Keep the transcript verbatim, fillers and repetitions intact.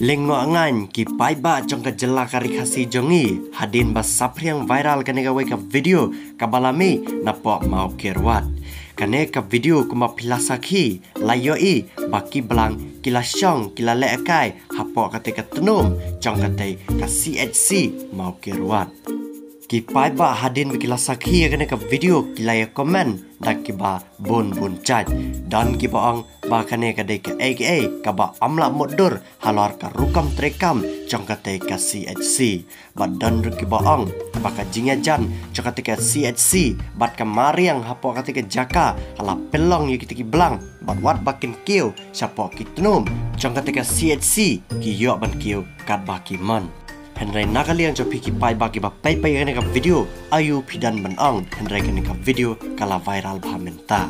Lyngngoh ngaiñ ki paidbah jong ka jylla ka Ri Khasi jong ngi, hadien ba saphriang viral kane kawei ka video kaba la mih napoh Mawkyrwat. Kane ka video kumba phi la sakhi la ïohi ba ki blang ki la shong ki la lehkai hapoh katei ka tnum jong katei ka C H C Mawkyrwat. Ki paidbah hadien ba ki la sakhi ïa kane ka video ki la ïa comment da kiba bun bun jait. Don kiba ong ba kane ka dei kaei kaei kaba ym lah mutdur halor ka rukom treikam jong katei ka C H C. Bad don ruh kiba ong ba ka jingïajan jong katei ka C H C bad ka mariang hapoh katei ka jaka ka la pynlong ïa kitei ki blang bad wat ba kin kiew shapoh ki tnum jong katei ka C H C ki ïoh ban kiew katba ki mon. Hynrei na ka liang jong phi ki paidbah kiba peit peit ïa kane ka video, aïu phi don ban ong, hynrei kane ka video ka la viral bha mynta.